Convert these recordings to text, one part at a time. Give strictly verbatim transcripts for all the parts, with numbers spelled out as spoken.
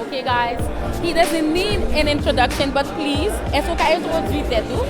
Okay, guys, he doesn't need an introduction, but please, èske w ka entwodui tèt ou?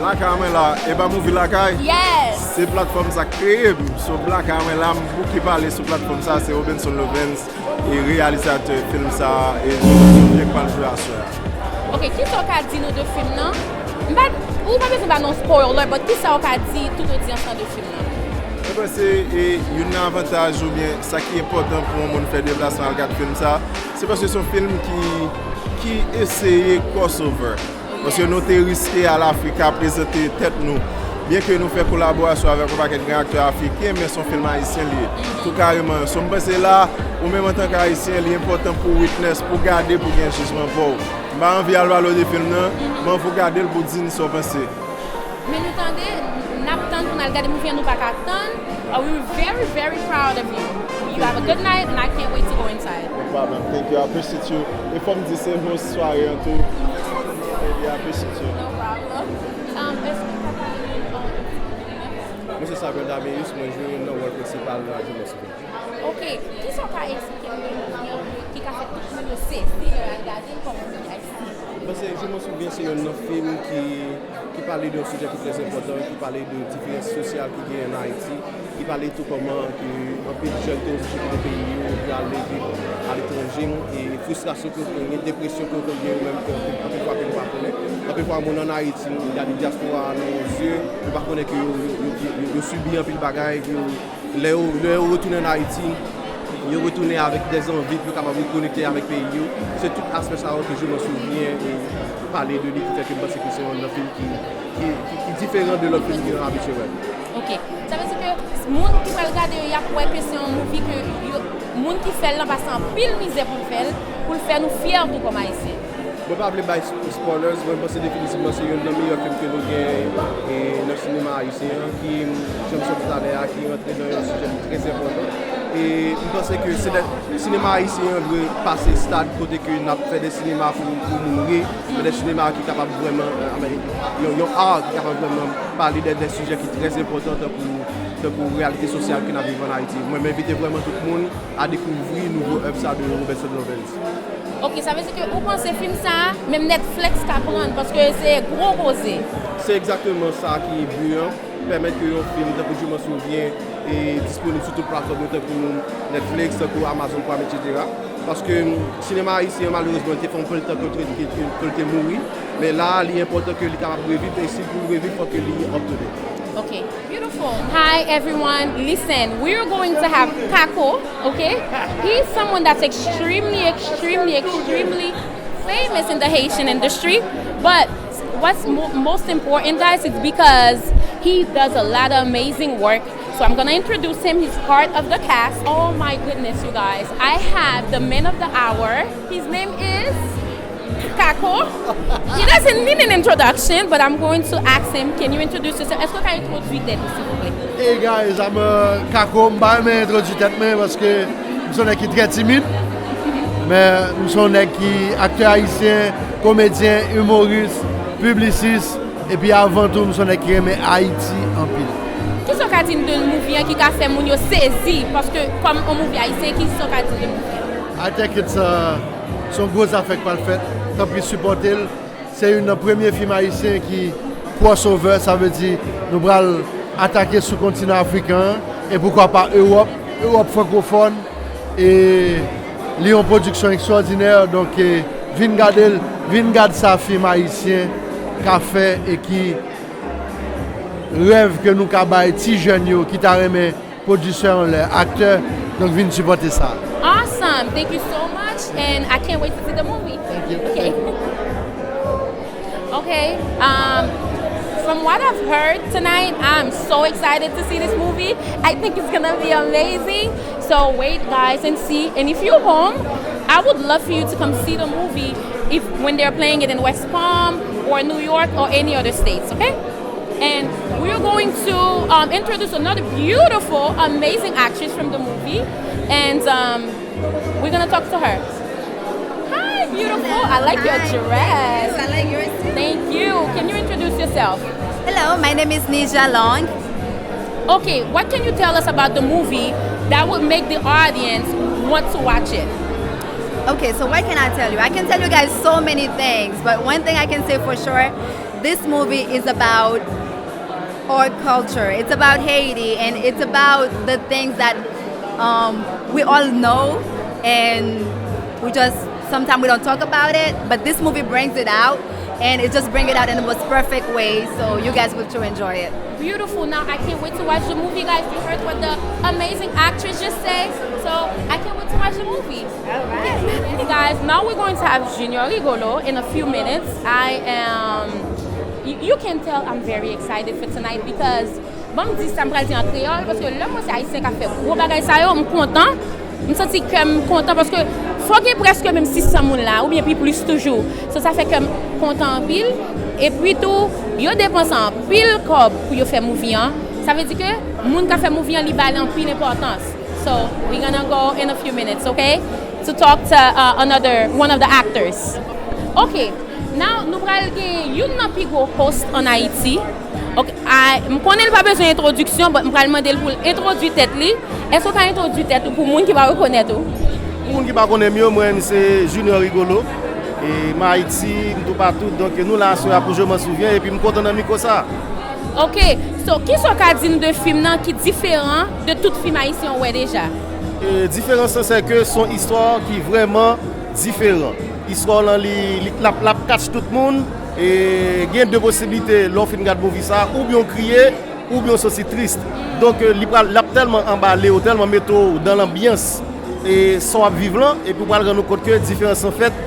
Lakay mwen la, e pa movie lakay? Yes! Se platfòm sa k kreye m. So, Lakay mwen la, m bouke pale sou platfòm sa, se Robenson Lovens, e reyalizatè fim sa, e jwè k pral jwe aswè a. Ok, kisa w ka di nou de fim nan? M pa, ou pa bezwen ba nou spoiler, but kisa w ka di tout odyans lan de fim nan? Mwen panse, e, youn nan avantaj oubyen sa ki enpòtan pou yon moun fè deplasman al gad fim sa, se paske se yon fim ki, ki eseye crossover. Paske nou te riske al Afrik a prezante tèt nou. Byenke nou fè kolaborasyon avèk yon pakèt gran aktè afriken, men se yon fim ayisyen li ye. Tou kareman. So, m panse la, ou menm antanke ayisyen, li enpòtan pou w witness, pou w gade, pou w gen jijman pa w. M pa anvi al pale w de fim nan, men fò w gade l pou w di n sa w panse. Men nou tande, n ap tann pou n al gade movie an, nou pa ka tann. Uh, we're very, very proud of you. You have a good night and I can't wait to go inside. No problem. Thank you. I appreciate you. E fò m di se bon sware an tou. Thank you. I appreciate you. No problem. Um, èske w ka pale nou, um, Mwen se Samuel Dameus, mwen jwe youn nan wòl prensipal nan Jimmy Souffle. Ok, kisa w ka eksplike nou de movie an ki ka fè tout moun yo sezi lè y al gade l kòm movie ayisyen? Bon, se, Jimmy Souffle se youn nan fim ki, ki pale de yon sijè ki trè enpòtan, ki pale de diferans sosyal ki genyen an Ayiti, ki pale tou kòman ke anpil jèn te oblije kite peyi yo pou y ale viv aletranje, e fristrasyon ke yo konn gen, depresyon ke yo konn gen yo menm, ke anpil, anpil fwa ke nou pa konnen. Anpil fwa moun an Ayiti, y a de dyaspora a nan yon zye, yo pa konnen ke yo, yo, yo, yo, yo sibi anpil bagay, ke yo, lè yo, lè yo retounen an Ayiti, yo retounen avèk dè zanvi pou yo kapab rekonekte avèk peyi yo. Se tout aspè sa yo ke Jimmy Souffle e pale de li ki fè ke m panse ke se yon nan fim ki, ki, ki, ki diferan de lòt fim ke nou abitye wè. Ok. Sa vle di ke moun ki pral gade yo, y ap wè ke se yon movie ke yo, moun ki fè l lan pase anpil mizè pou l fè l, pou l fè nou fyè tou kòm Ayisyen. Mwen pa vle bay sp-, spoilers, mwen panse definitivman se youn nan meyè fim ke nou gen, e, nan sinema ayisyen an, ki, jan m sot di talè a, ki rantre nan yon sijè ki trè enpòtan. E m panse ke se lè, sinema ayisyen an dwe pase stad kote ke n ap fè de sinema pou, pou moun ri, fè de sinema ki kapab vrèman, e, yon, yon art ki kapab vrèman pale de, de sijè ki trè enpòtan tankou, tankou reyalite sosyal ke n ap viv an Ayiti. Mwen, m envite vrèman tout moun a dekouvri nouvo èv sa de Robertson Lovens. Ok, sa vle di ke ou panse fim sa a, menm Netflix ka pran l, paske se gwo koze. Se egzakteman sa ki bi an, pèmèt ke yon fim tankou Jimmy Souffle e disponib sou tout platfòm yo, tankou Netflix, tankou Amazon Prime, etsetera. Paske, mm, sinema ayisyen an, malerezman, li te fè yon pil tan ke l te, ke, ke, ke l te mouri. Men la a, li enpòtan ke li kapab reviv, e si pou l reviv, fòk ke li up to date. Ok. Beautiful. Hi, everyone. Listen, we are going to have Kako, okay? He's someone that's extremely, extremely, extremely famous in the Haitian industry. But what's mo- most important, guys, is because he does a lot of amazing work. So I'm gonna introduce him. He's part of the cast. Oh my goodness, you guys. I have the man of the hour. His name is Kako. He doesn't need an introduction, but I'm going to ask him, can you introduce yourself? Èske w ka entwodui tèt ou, silvouplè? Hey guys, I'm, uh, Kako. M pa renmen entwodui tèt mwen paske m se yon nèg ki trè timid. Men m se yon nèg ki aktè ayisyen, komedyen, imoris, piblisis, epi avan tou, m se yon nèg ki renmen Ayiti anpil. Kisa w ka di n de movie an ki ka fè moun yo sezi? Paske, kòm yon movie ayisyen, kisa w ka di n de movie an? I think it's, uh, se yon gwo zafè k pral fèt. Tanpri, sipòte l. Se youn nan premye fim ayisyen ki crossover, sa vle di nou pral atake sou kontinan afriken an, e poukwa pa Ewòp, Ewòp frankofòn, e li yon pwodiksyon ekstwòdinè, donk, e, vin gade l, vin gad sa fim ayisyen ka fè e ki rèv ke nou ka bay ti jèn yo ki ta renmen pwodisè anlè, aktè, donk vin sipòte sa. Awesome. Thank you so much, and I can't wait to see the movie. Thank you. Okay. Okay. Um, from what I've heard tonight, I'm so excited to see this movie. I think it's gonna be amazing. So wait, guys, and see. And if you're home, I would love for you to come see the movie if when they're playing it in West Palm or New York or any other states. Okay. And we're going to, um, introduce another beautiful, amazing actress from the movie. And, um, we're gonna talk to her. Hi, beautiful. I like your dress. Hi, thank you. I like yours too. Thank you. Can you introduce yourself? Hello, my name is Nija Long. Okay, what can you tell us about the movie that would make the audience want to watch it? Okay, so what can I tell you? I can tell you guys so many things, but one thing I can say for sure, this movie is about our culture. It's about Haiti, and it's about the things that um, we all know, and we just sometimes we don't talk about it. But this movie brings it out, and it just brings it out in the most perfect way. So you guys will to enjoy it. Beautiful. Now I can't wait to watch the movie, guys. You heard what the amazing actress just said, so I can't wait to watch the movie. All right. Guys, now we're going to have Junior Rigolo in a few minutes. I am. You, you can tell I'm very excited for tonight because, bon, m di sa m pral di an kreyòl, paske lè m wè se ayisyen k ap fè gwo bagay sa yo, m kontan. M santi kè m kontan paske fò gen prèske menm sis san moun la, oubyen pi plis toujou. So, sa fè kè m kontan anpil. Epi tou, yo depanse anpil kòb pou yo fè movie an. Sa vle di ke moun k ap fè movie an, li ba li anpil enpòtans. So, we're gonna go in a few minutes, okay? To talk to uh, another, one of the actors. Okay, now nou pral gen youn nan pi gwo host an Ayiti. Okay, I, m konnen l pa bezwen entwodiksyon, but m pral mande l pou l entwodui tèt li. Èske w ka entwodui tèt ou pou moun ki pa rekonèt ou? Pou moun ki pa konnen m yo, mwen, m se Junior Rigolo. E m Ayiti, m toupatou. Donk, nou la aswè a pou Je m'en souviens, epi m kontan nan mikwo sa. Ok, so, kisa w ka di n de fim nan ki diferan de tout fim ayisyen w wè deja? E, diferans lan, se ke se yon istwa ki vrèman diferan. Istwa w lan, li, li, l ap, l ap catch tout moun. E gen de posiblite, lè w fin gad movie sa, oubyen w kriye, oubyen w santi tris. Donk, e, li pral, l ap tèlman anbale w, tèlman mete w dan lanbyans, e, sa w ap viv lan, epi w pral rann ou kont ke diferans lan fèt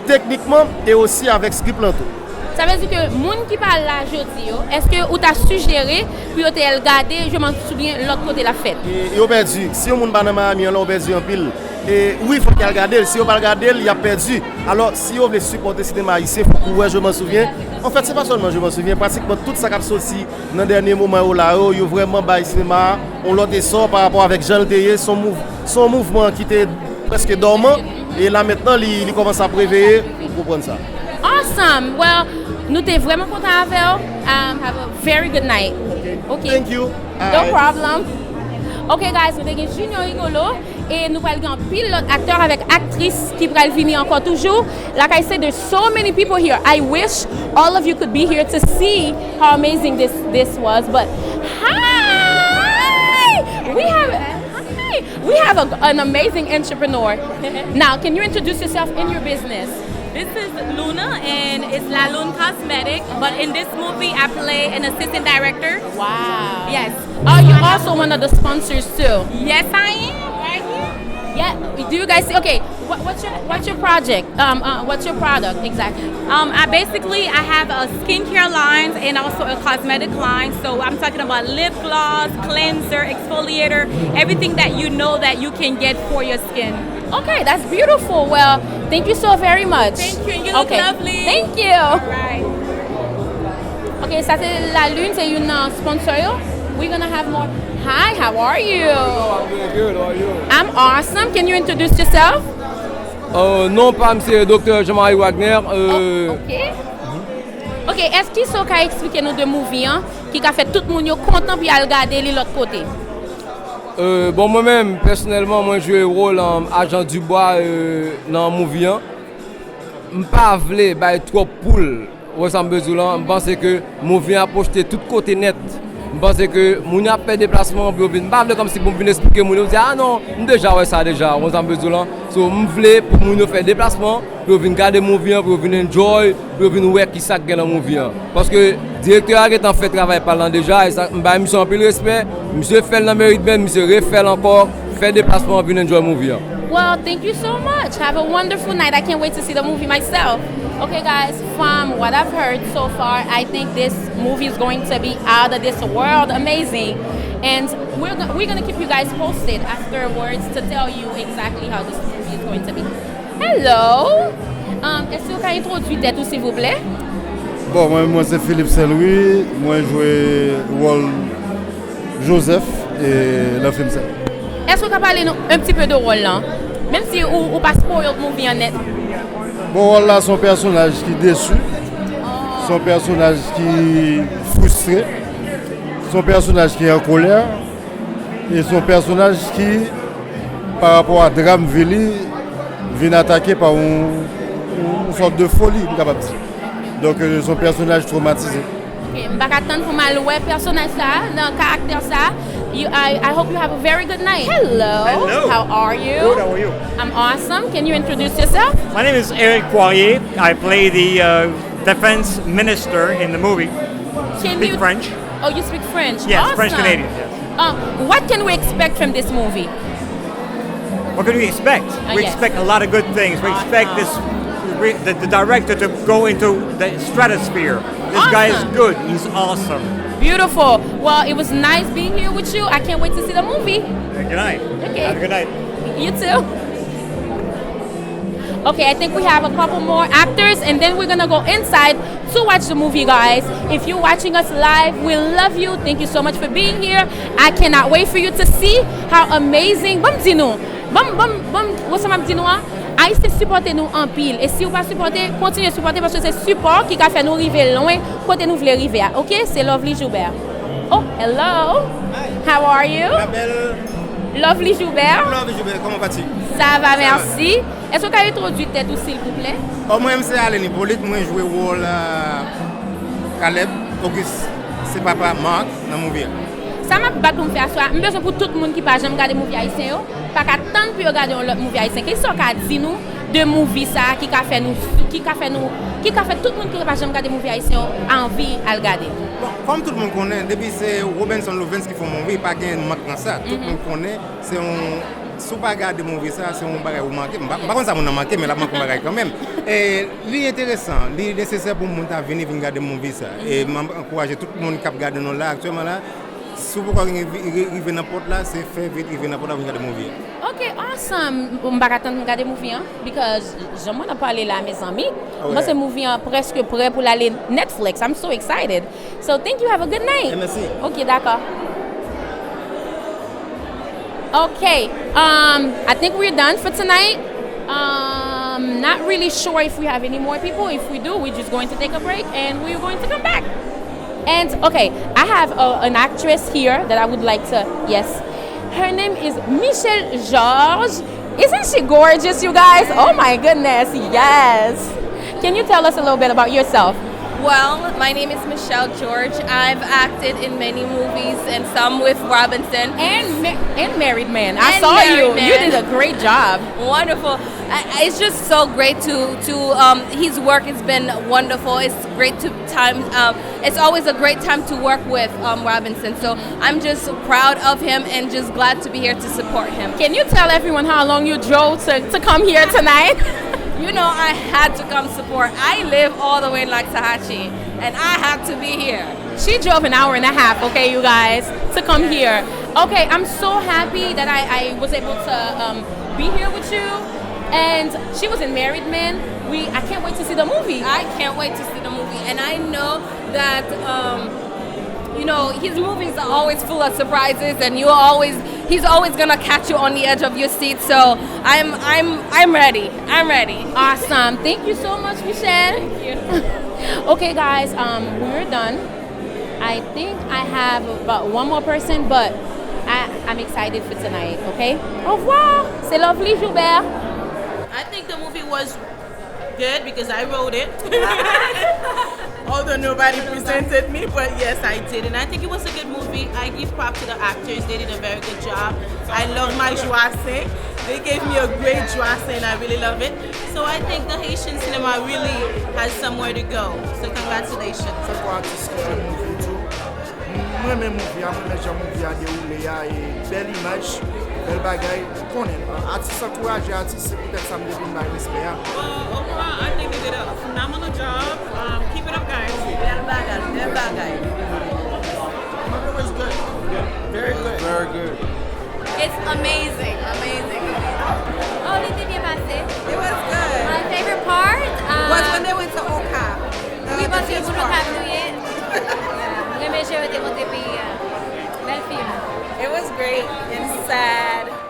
teknikman e osi avèk script lan tou. Sa vle di ke moun ki pa la jodi yo, èske ou ta sijere pou yo te al gade Je m'en souviens lòt kote l ap fèt? E, yo pèdi. Si yon moun pa nan Miami an, la, yo pèdi anpil. E wi, fòk y al gade l. Si yo pa al gade l, y ap pèdi. Alò, si yo vle sipòte sinema ayisyen, fòk ou wè Je m'en souviens. Anfèt, se pa sèlman Je m'en souviens, pratikman tout sa k ap soti nan dènye moman yo la yo, yo vrèman bay sinema a yon lòt esò pa rapò avèk jan l te ye. Se yon mouv-, se yon mouvman ki te prèske dòman, e la mentnan li, li kòmanse ap reveye, ou konprann sa. Awesome! Well, nou te vrèman kontan avè w. Um, have a very good night. Ok. Thank you. No problem. Ok, guys, nou te gen Junior Rigolo. E nou pral gen anpil lòt aktè avèk aktris ki pral vini ankò toujou. Like I said, there's so many people here. I wish all of you could be here to see how amazing this, this was. But hi! We have, hi! We have a, an amazing entrepreneur. Now, can you introduce yourself and your business? This is Luna, and it's La Lune Cosmetic. But in this movie, I play an assistant director. Wow. Yes. Are you also one of the sponsors too? Yes, I am. Right here. Yeah. Do you guys see? Okay. What, what's your, what's your project? Um, uh, what's your product exactly? Um, I basically, I have a skincare lines and also a cosmetic line. So I'm talking about lip gloss, cleanser, exfoliator, everything that you know that you can get for your skin. Okay, that's beautiful. Well, thank you so very much. Thank you. You look lovely. Thank you. All right. Ok, sa se La Lune, se youn nan sponsor yo. We're gonna have more. Hi, how are you? Hello, I'm doing good. How are you? I'm awesome. Can you introduce yourself? Euh, non pa m se Doktè Jean-Marie Wagner. Euh, ok. Ok, èske sa w ka eksplike nou de movie an ki ka fè tout moun yo kontan pou y al gade li lòt kote? Euh, bon, mwen menm, pèsonèlman, mwen jwe wòl, euh, ajan Dubois, euh, nan movie an. M pa vle bay twòp poul, ou wè sa m vle di w lan. M panse ke movie an ap pwojte tout kote nèt. M panse ke moun yo ap fè deplasman pou yo vin. M pa vle kòmsi pou m vin eksplike moun yo, m di, "Ah non, m deja wè sa deja," ou wè sa m vle di w lan. So, m vle pou moun yo fè deplasman, pou yo vin gade movie an, pou yo vin enjoy, pou yo vin wè kisa k gen nan movie an. Paske direktè a gentan fè travay pa l lan deja, e sa, m bay misye anpil respè. Misye fè l nan Merit Bend, misye refè l ankò, fè deplasman an vin enjoy movie an. Well, thank you so much. Have a wonderful night. I can't wait to see the movie myself. Okay, guys, from what I've heard so far, I think this movie is going to be out of this world amazing. And we're, go- we're going to keep you guys posted afterwards to tell you exactly how this movie is going to be. Hello! Um, èske w ka entwodui tèt ou, silvouplè? Bon, mwen, mwen se Philippe Saint-Louis, mwen jwe wòl Joseph e, nan fim sa. Èske w ka pale nou un petit peu de wòl lan? Menm si ou, ou pa spoil movie an nèt. Bon, wòl la se yon pèsonaj ki desi, se yon pèsonaj ki fristre, se yon pèsonaj ki an kolè, e se yon pèsonaj ki, pa rapò a dram vi li, Vin atake pa yon, yon, yon sòt de foli, m kapab di. Donk, euh, se yon pèsonaj twomatize. Ok, m pa ka tann pou m al wè pèsonaj sa a, nan karaktè sa a. You, I, I hope you have a very good night. Hello. Hello. How are you? Good, how are you? I'm awesome. Can you introduce yourself? My name is Eric Poirier. I play the uh, defense minister in the movie. Can Speak you... French? Oh, you speak French? Yes, Awesome. French Canadian, yes. Um, what can we expect from this movie? What can we expect? Uh, we yes. expect a lot of good things. We expect this, we, the, the director to go into the stratosphere. This guy is Awesome. Good. He's awesome. Beautiful. Well, it was nice being here with you. I can't wait to see the movie. Good night. Okay. Have a good night. You too. Okay, I think we have a couple more actors, and then we're gonna go inside to watch the movie, guys. If you're watching us live, we love you. Thank you so much for being here. I cannot wait for you to see how amazing. Ban m di nou, ban m, ban m, ban m, wè sa m ap di nou an? Ayisyen sipòte nou anpil. E si w pa sipòte, kontinye sipòte paske se sipò ki ka fè nou rive lwen kote nou vle rive a. Ok? Se Lovely Joubert. Oh, hello. How are you? Ma belle, Lovely Joubert. Lovely Joubert, comment vas-tu? Ça va, merci. Èske w ka entwodui tèt ou, silvouplè? Bon, mwen, se Allen Hyppolite, mwen jwe wòl euh, Caleb Auguste, se papa Mark nan movie a. Sa m ap bat pou m fè aswè a, m bezwen pou tout moun ki pa janm gade movie ayisyen yo, pa ka tann pou yo gade yon lòt movie ayisyen. Kisa w ka di nou de movie sa a ki ka fè nou, ki ka fè nou, ki ka fè tout moun ki pa janm gade movie ayisyen yo anvi al gade? Bon, kòm tout moun konnen, depi se Robinson Louvens ki fè yon movie, pa gen mank nan sa. Tout moun konnen, se yon, si w pa gade movie sa, se yon bagay ou manke. M pa m pa konn sa moun nan manke, men l ap manke yon bagay kanmenm. E li enteresan, li nesesè pou moun ta vini vin gade movie sa. E m ap ankouraje tout moun k ap gade nou la aktyèlman la, si w poko rive, rive nan pòt la, se fè vit rive nan pòt la vin gade movie a. Ok, awesome. M pa ka tann pou m gade movie an, because jan mwen ap pale la, mezanmi, m panse movie an prèske prè pou l ale Netflix. I'm so excited. So thank you, have a good night. E mèsi. Ok, dakò. Okay, um, I think we're done for tonight. Um, not really sure if we have any more people. If we do, we're just going to take a break and we're going to come back. And okay, I have uh, an actress here that I would like to, yes. Her name is Michelle Georges. Isn't she gorgeous, you guys? Oh my goodness, yes. Can you tell us a little bit about yourself? Well, my name is Michelle George. I've acted in many movies and some with Robinson. And ma- and Married Man. I And saw Married you. You Man. Did a great job. Wonderful. I, it's just so great to to um, his work has been wonderful. It's great to time. Um, it's always a great time to work with um, Robinson. So I'm just proud of him and just glad to be here to support him. Can you tell everyone how long you drove to, to come here tonight? You know, I had to come support. I live all the way in Loxahatchee, and I had to be here. She drove an hour and a half, okay, you guys, to come here. Okay, I'm so happy that I, I was able to um, be here with you. And she was in Married Men. We I can't wait to see the movie. I can't wait to see the movie, and I know that um, you know his movies are always full of surprises, and you always he's always gonna catch you on the edge of your seat. So I'm I'm I'm ready. I'm ready. Awesome. Thank you so much, Michelle. Thank you. Okay, guys, um, we're done. I think I have about one more person, but I, I'm excited for tonight, okay? Au revoir. C'est Lovely Joubert. I think the movie was good because I wrote it. Although nobody presented me, but yes, I did. And I think it was a good movie. I give props to the actors. They did a very good job. I love my Joassin. They gave me a great Joassin, and I really love it. So I think the Haitian cinema really has somewhere to go. So congratulations. Sa kwa atis ki jwe movie tou. M renmen movie a, m renmen jan movie a dewoule a, e bèl imaj, bèl bagay. Ou konnen, atis ankouraje atis, se poutèt sa m te vin bay respè a. Well, overall, I think they did a phenomenal job. Um, keep it up, guys. Bèl bagay, bèl bagay. Movie was good. Very good. Very good. It's amazing, amazing, amazing. Oh, li te byen pase. It was good. My favorite part uh, Was when they went to Okap. Wi, paske nou Okap nou ye. Mwen renmen jan yo te montre peyi a. Bèl fim. It was great and sad.